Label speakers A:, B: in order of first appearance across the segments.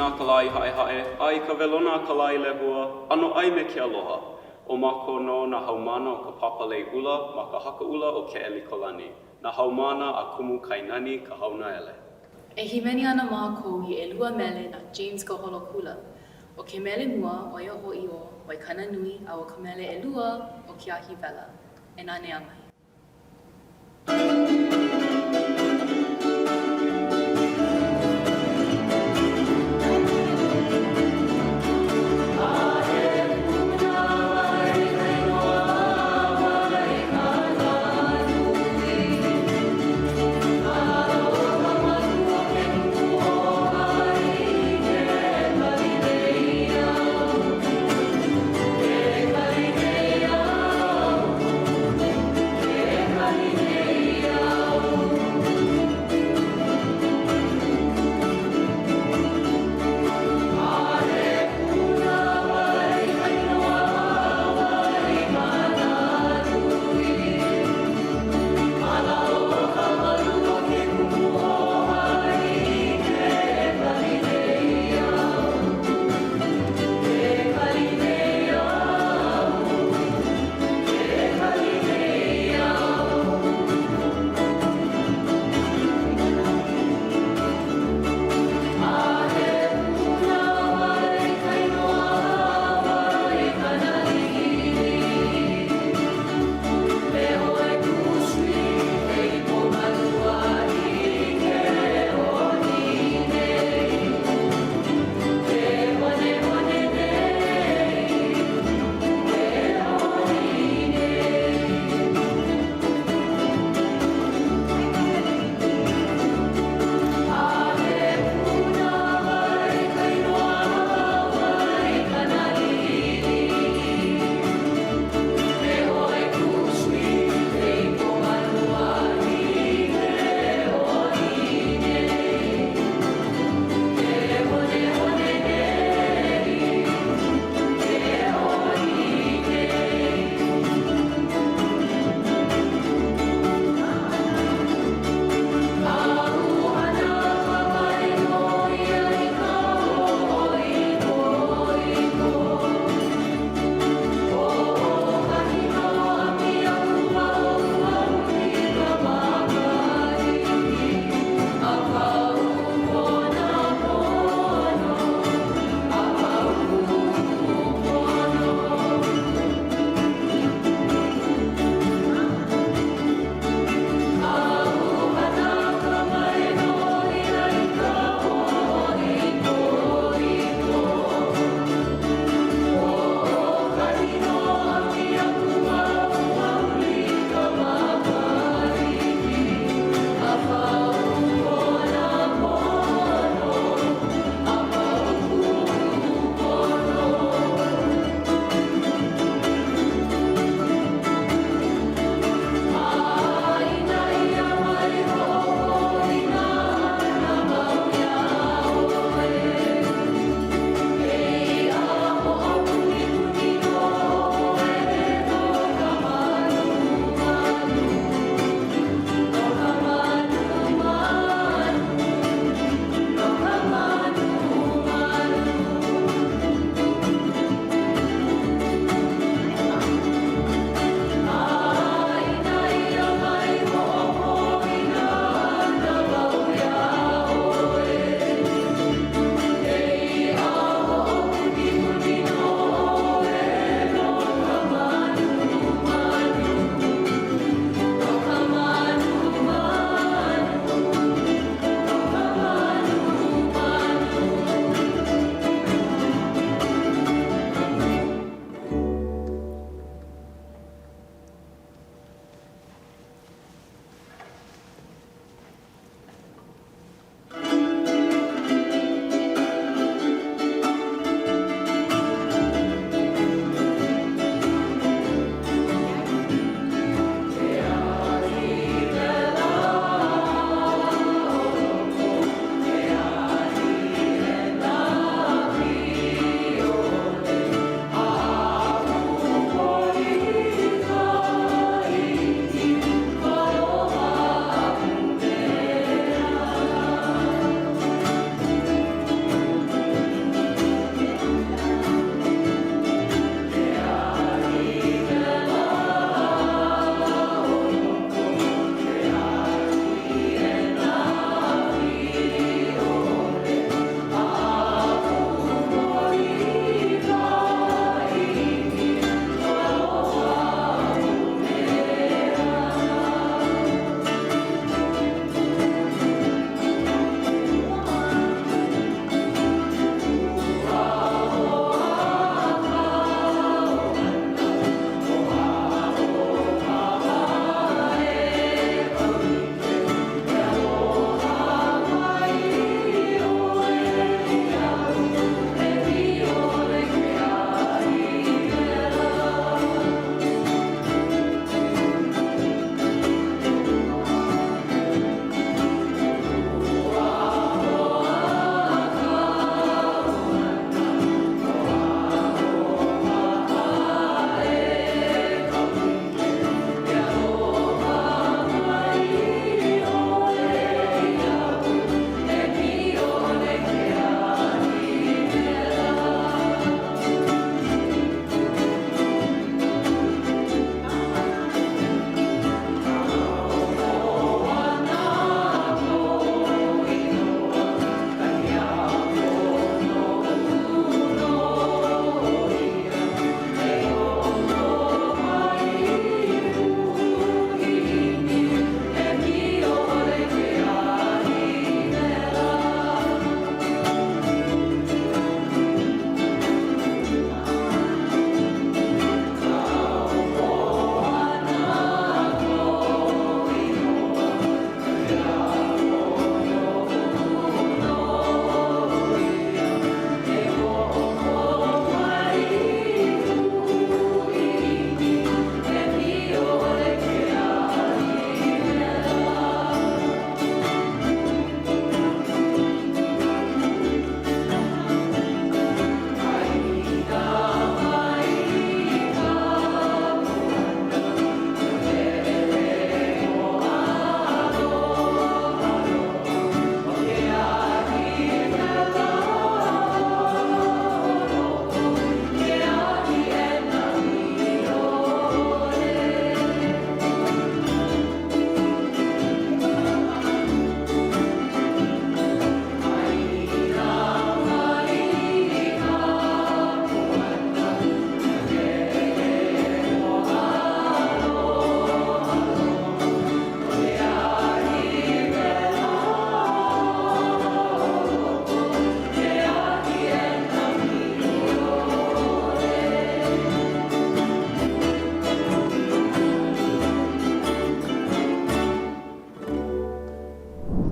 A: a ka lā i Haʻehaʻe, a i ka welona a ka lā i Lehua, ʻanoʻai me ke aloha. ʻO mākou nō nā haumāna o ka Papa Lei ʻUla ma ka Haka ʻUla o Keʻelikōlani, nā haumāna a Kumu Kainani Kahaunaele.
B: E hīmeni ana mākou i ʻelua mele na James Kaholokula. ʻO ke mele mua, ʻo ia hoʻi ʻo Waikana Nui, a ʻo ka mele ʻelua, ʻo Ke Ahi Wela. E nanea mai.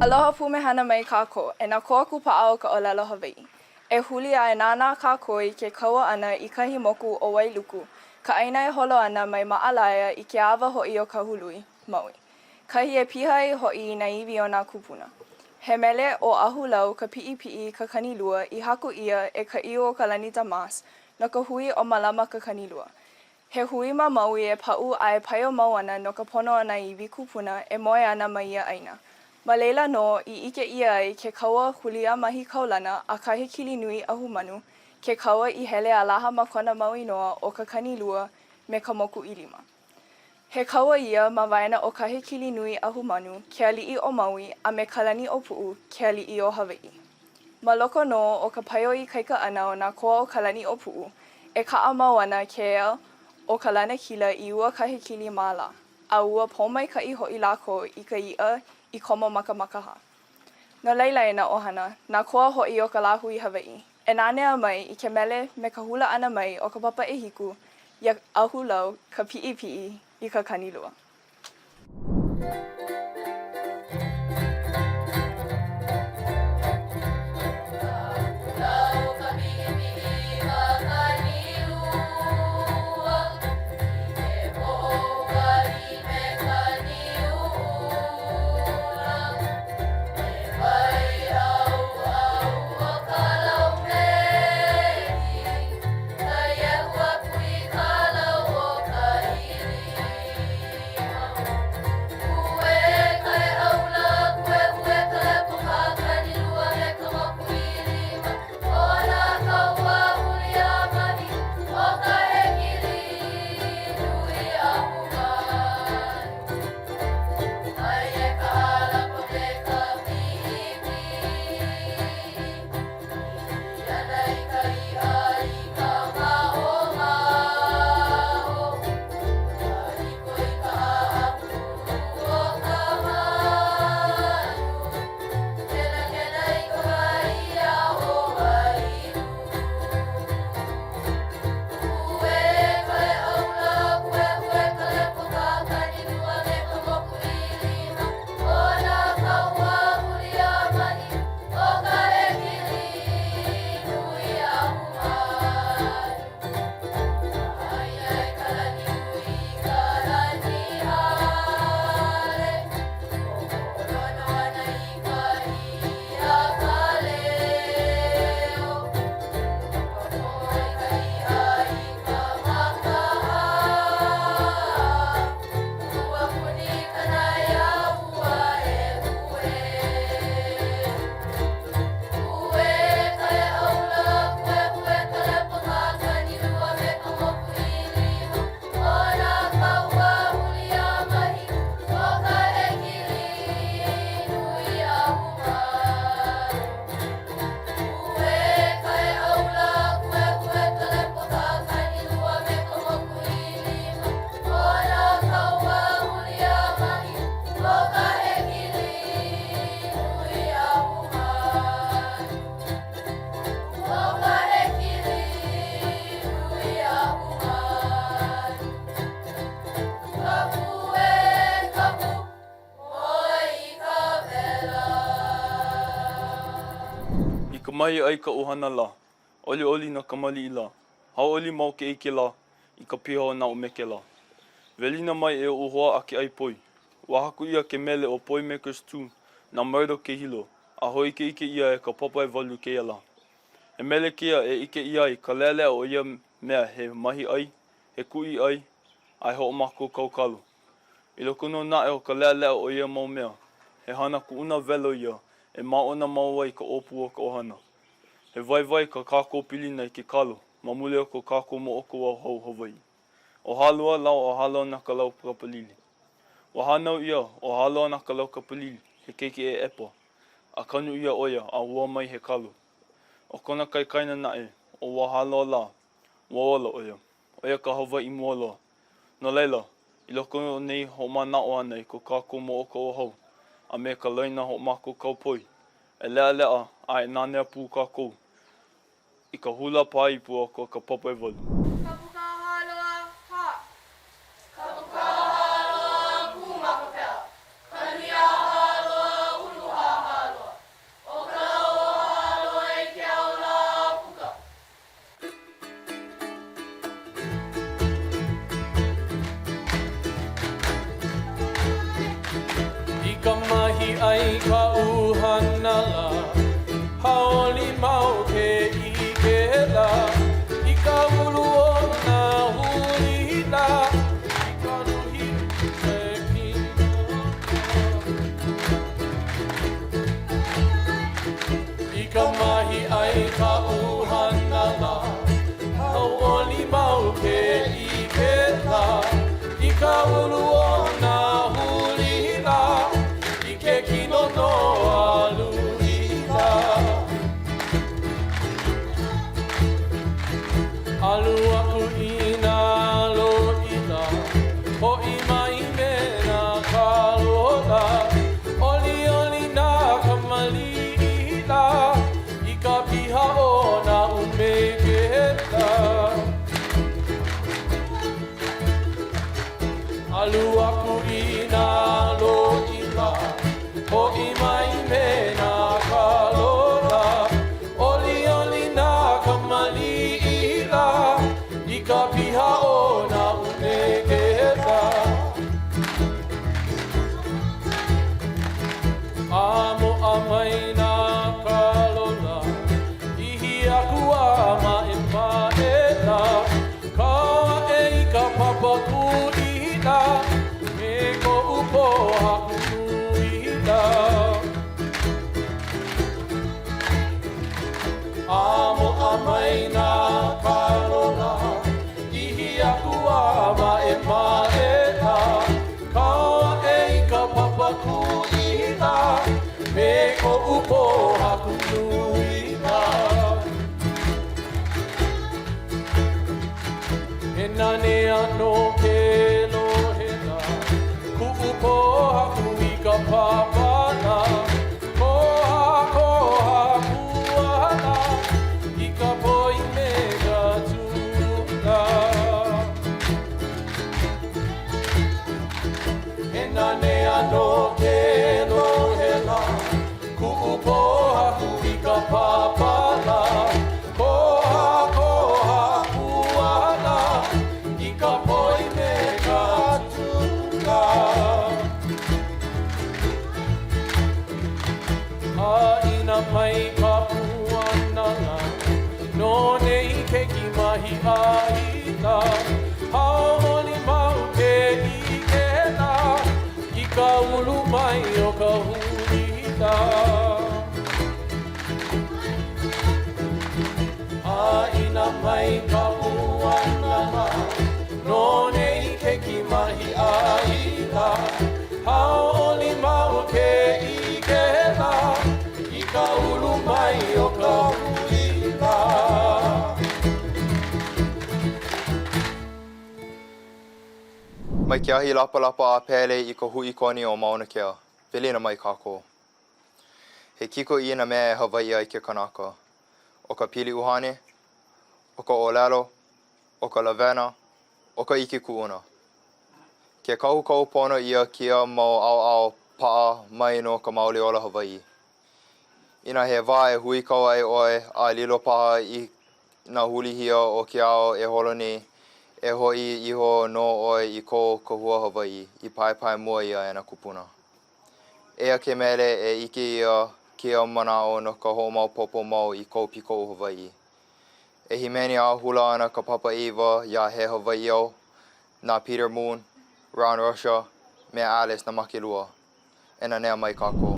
C: Aloha pumehana mai kākou e nā koa kūpaʻa o ka ʻōlelo Hawaiʻi. E huli a e nānā kākou i ke kaua ʻana i kahi moku ʻo Wailuku, ka ʻāina e holo ana mai Maʻalaea i ke awa hoʻi o Kahului, Maui. Kahi e piha ai hoʻi i nā iwi o nā kūpuna. He mele ʻo Ahulau ka Piʻipiʻi i ka Kanilua i haku ʻia e Kaʻiuokalani Demas no ka hui ʻo Mālama ka Kanilua. He hui ma Maui e paʻu a e paio mau ana no ka pono o nā iwi kūpuna e moe ana ma ia ʻāina. Ma laila nō i ʻike ʻia ai ke kaua huliāmahi kaulana a Kahekilinuiʻahumanu, ke kaua i hele a laha ma kona mau inoa ʻo ka Kanilua me ka Moku ʻIlima. He kaua ia ma waena o Kahekilinuiʻahumanu, ke aliʻi o Maui, a me Kalaniʻōpuʻu, ke aliʻi o Hawaiʻi. Ma loko nō o ka paio ikaika ʻana o nā koa o Kalaniʻōpuʻu, e kaʻa mau ana ke ea o ka lanakila i ua Kahekili mā lā, a ua pōmaikaʻi hoʻi lākou i ka iʻa i komo ma ka Mākaha. No laila e nā ʻohana, nā koa hoʻi o ka lāhui Hawaiʻi, e nanea mai i ke mele me ka hula ʻana mai o ka papa ʻehiku iā Ahulau ka piʻipiʻi i ka Kanilua.
D: I ka mahiʻai ka ʻohana lā, ʻoliʻoli nā kamaliʻi lā, Hauʻoli mau ke ʻike lā i ka piha o nā ʻumeke lā. Welina mai e oʻu hoa ake ʻai poi. Ua haku ʻia ke mele ʻo Poi Maker's Tune na Myrtle Kehilo a hōʻikeʻike ʻia e ka papa ʻewalu i kēia lā. He mele kēia e ʻike ʻia ai ka leʻaleʻa o ia mea he mahiʻai, he kuʻi ʻai, a he hoʻomākaukau kalo. I loko nō naʻe o ka leʻaleʻa o ia mau mea, he hana kuʻuna welo ia e māʻona mau ai ka ʻōpū o ka ʻohana. He waiwai kā kākou pilina i ke kalo ma muli o ko kākou moʻokūʻauhau Hawaiʻi. ʻO Hāloa lāua ʻo Hāloanakalaukapalili. Ua hānau ʻia ʻo Hāloanakalaukapalili he keiki ʻeʻepa, a kanu ʻia ʻo ia a ua mai he kalo. ʻO kona kaikaina naʻe, ʻo ua Hāloa lā, ua ola ʻo ia. ʻO ia ka Hawaiʻi mua loa. No laila, i loko o nei hoʻomanaʻo ʻana i ko kākou moʻokūʻauhau a me ka loina hoʻomākaukau poi, e leʻaleʻa a e nanea pū kākou i ka hula pā ipu a ko ka papa ʻewalu.
C: Kapukahaloa, ha. Kapukahaloa, kū ma ka pela. Kanuiahaloa, uluhāhā.
E: mahiʻai kaʻu hana lā, Hauʻoli mau ke ʻike lā, I ka ulu o nā hulina, I ka luhi o ke kino I ka mahiʻai kaʻu hana lā, Hauʻoli mau ke ʻike lā, I ka ulu o nā hulina, I ke kino nō a luhi lā. Alu aku i nā loʻi lā, Hoʻi mai me nā kalo lā, ʻOliʻoli nā kamaliʻi lā, I ka piha o nā ʻumeke lā. Alu aku i nā loʻi lā, Hoʻi mai me nā kalo lā, ʻOliʻoli nā kamaliʻi lā, I ka piha o nā ʻumeke lā. A moʻa mai nā kalo lā, ʻIhi aku a maʻemaʻe lā, Kau aʻe i ka papa kuʻi lā, Me koʻu pōhaku nui lā. A moʻa mai nā kalo lā, ʻIhi aku a maʻemaʻe lā, Kau aʻe i ka papa kuʻi lā, Me koʻu pōhaku nui lā. He nanea nō ke lohe lā, Kuʻu pōhaku i ka papa lā, Kohakoha pua lā, I ka poi me ka tula. He nanea nō ke lohe lā, Kuʻu pōhaku i ka papa lā, Kohakoha pua lā, I ka poi me ka tula. ʻĀina mai ka puana lā, No nei keiki mahiʻai lā, Hauʻoli mau ke ʻike lā, I ka ulu mai o ka hulina. ʻĀina mai ka puana lā, No nei keiki mahiʻai lā, Hauʻoli mau ke ʻike lā, I ka ulu mai o ka hulina.
F: Mai ke ahi lapalapa a pele i ka huʻi koni o Mauna Kea, welina mai kākou. He kikoʻī nā mea e Hawaiʻi ai ke kanaka. ʻO ka pili ʻuhane, ʻo ka ʻōlelo, ʻo ka lawena, ʻo ka ʻike kuʻuna. Ke kahukahu pono ʻia kēia mau ʻaoʻao paʻa mai nō ka mauli ola Hawaiʻi. Inā he wā e huikau ai ʻoe a lilo paha i nā hulihia o ke ao e holo nei, e hoʻi iho nō ʻoe i kou kahua Hawaiʻi i paepae mua ʻia e nā kūpuna. Eia ke mele e ʻike ʻia kēia manaʻo no ka hoʻomaopopo mau i kou pikoʻu Hawaiʻi. E hīmeni a hula ana ka papa ʻeiwa iā He Hawaiʻi Au, na Peter Moon, Ron Rocha, me Alice Namakelua. E nanea mai kākou.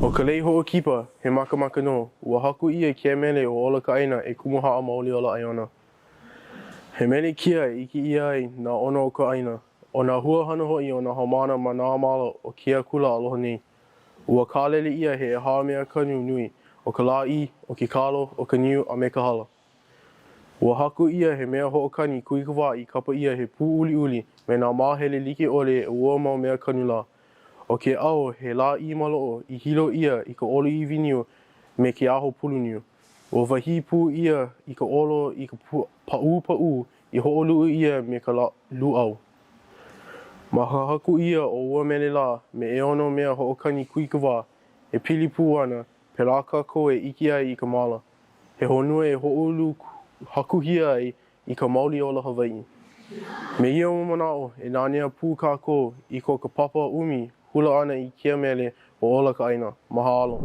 G: ʻO ka lei hoʻokipa, he makamaka nō, ua haku ʻia kēia mele ʻo Ola ka ʻĀina e Kumu Haʻa Mauli Ola Aiona. He mele kēia e ʻike ʻia ai nā ʻono o ka ʻāina, ʻo nā hua hana hoʻi o nā haumāna ma nā māla o kēia kula aloha nei. Ua kālele ʻia he ʻehā mea kanu nui, ʻo ka lāʻī, ʻo ke kalo, ʻo ka niu, a me ka hala. Ua haku ʻia he mea hoʻokani kūikawā i kapa ʻia he pūʻuliʻuli me nā māhele like ʻole o ua mau mea kanu lā. ʻO ke ʻao he lāʻī maloʻo i hilo ʻia i ka ʻolo iwi niu me ke aho pulu niu. Ua wahī pū ʻia i ka ʻolo i ka paʻūpaʻū i hoʻoluʻu ʻia me ka lūʻau. Ma ka haku ʻia o ua mele lā me ʻeono mea hoʻokani kūikawā e pili pū ana, pēlā kākou e ʻike ai i ka māla. He honua e hoʻoulu hakuhia ai i ka mauli ola Hawaiʻi. Me ia mau manaʻo, e nanea pū kākou i ko ka papa ʻumi hula ʻana i kēia mele ʻo Ola ka ʻĀina. Mahalo.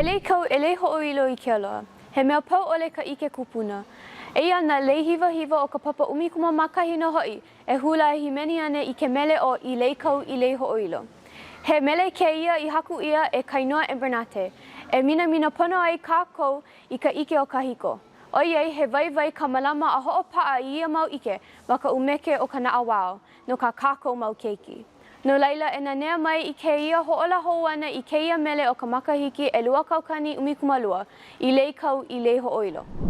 H: E lei kau, e lei hoʻoilo i ke aloha. He mea pau ʻole ka ʻike kupuna. Eia nā lei hiwahiwa o ka papa ʻumikūmāmākahi nō hoʻi e hula a hīmeni ana i ke mele ʻo I Lei Kau I Lei Hoʻoilo. He mele kēia i haku ʻia e Kainoa Abernathy e minamina pono ai kākou i ka ʻike o kahiko. ʻOiai he waiwai ka mālama a hoʻopaʻa i ia mau ʻike ma ka ʻumeke o ka naʻauao no kā kākou mau keiki. No laila, e nanea mai i kēia hoʻōla hou ʻana i kēia mele o ka makahiki 2012, i lei kau, i lei hoʻoilo.